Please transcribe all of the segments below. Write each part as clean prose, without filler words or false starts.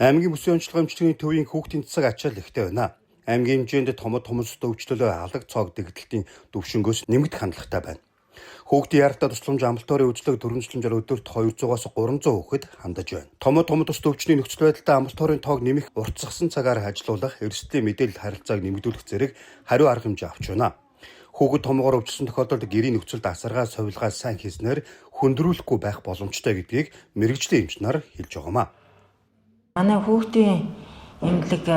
Аймгийн бүсийн онцлог эмчилгээний төвийн хүүхдийн цэцэг ачаал ихтэй байна. Аймгийн хэмжээнд томод томстой өвчлөлөө алаг цоог дэгдэлтийн төвшингөөс нэмэгдэх хандлагатай байна. Хүүхдийн яаралтай тусламж амбулаторийн үйлчилгээг төрийн тусламжаар өдөрт 200-аас 300 хүүхэд хандаж байна. Томод томод тус өвчний нөхцөл байдалтай амбулаторийн тоог нэмэх, уртасгасан цагаар ажилуулах, эрсдлийн мэдээлэл харилцааг нэмэгдүүлэх зэрэг хариу арга хэмжээ авч байна. Хүүхэд томоогоор өвчлсөн тохиолдолд гэрийн нөхцөлд асаргаа сувилгаа сайн хийснээр хүндрүүлэхгүй байх боломжтой гэдгийг мэргэжлийн эмч нар хэлж байгаа юм а. Манай хүүхдийн эмнэлэг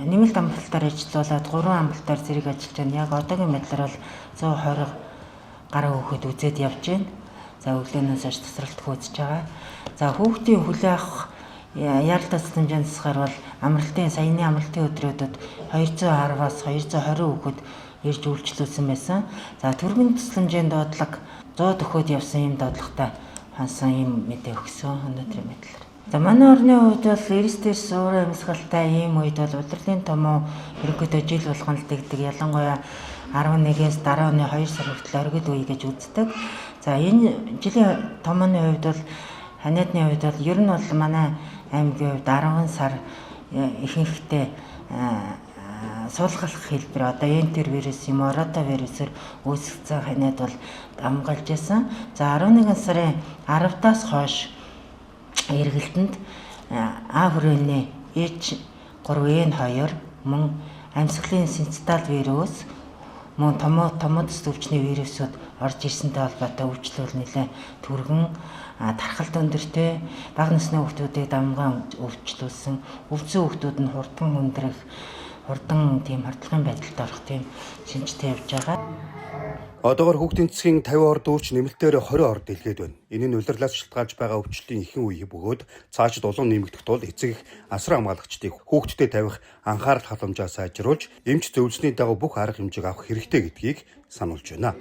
нэмэлт амбулаториор ажиллаулаад 3 амбулатори зэрэг ажиллаж байна. Яг одоогийн байдлаар бол 120 гаруй хүүхэд үзээд явж байна. За өглөөнөөс хойш тасралтгүй үзэж байгаа. За хүүхдийн хүлээ авах яаралтай тусламжийн засгаар бол амралтын саяны амралтын өдрүүдэд 210-аас 220 хүүхэд ирж үйлчлүүлсэн байсан. За түргэн тусламжийн дуудлага 100 төхөөд явсан юм дуудлагатай хансан юм мэдээ өгсөн өнөөдрийн байдлаар. За манай орны хувьд бол эрс тэрс уурын амьсгалтай ийм үед бол улирлын томуу ерөнхийдөө жил болгон л дэгдэг. Ялангуяа 11-ээс дараа оны 2 сар хүртэл оргил үе гэж үздэг. За энэ жилийн томооны хувьд бол ханиадны хувьд бол ер нь бол манай аймгийн хувьд 10 сар ихэнхдээ суулгалах хэлбэр одоо энтер вирус юм уу рота вирусээр үүсгэсэн ханиад бол давмгаалж байсан. За 11 сарын 10-даас хойш эргэлтэнд А хүрээний H3N2 мөн амьсгалын синцитал вирус мөн томоо томоодс өвчний вирусууд орж ирсэнтэй холбоотой өвчлөл нэлээд түргэн тархалт өндөртэй бага насны хүүхдүүдийг давмгаан өвчлүүлсэн. Өвдсөн хүүхдүүд нь хурдан хүндрэх, хурдан тийм хордлогын байдалд орох тийм шинжтэй явж байгаа. Одоогор хүүхдийн цэцгийн 50 ор дүүрч нэмэлтээр 20 ор дэлгээд байна. Энэ нь улирлаас шалтгаалж байгаа өвчлөлийн ихэнх үе бөгөөд цаашид улам нэмэгдэх тул эцэг эх асран хамгаалагчдыг хүүхдтэд тавих анхаарал халамжаа сайжруулж, эмч зөвлөсний дагуу бүх арга хэмжээг авах хэрэгтэй гэдгийг сануулж байна.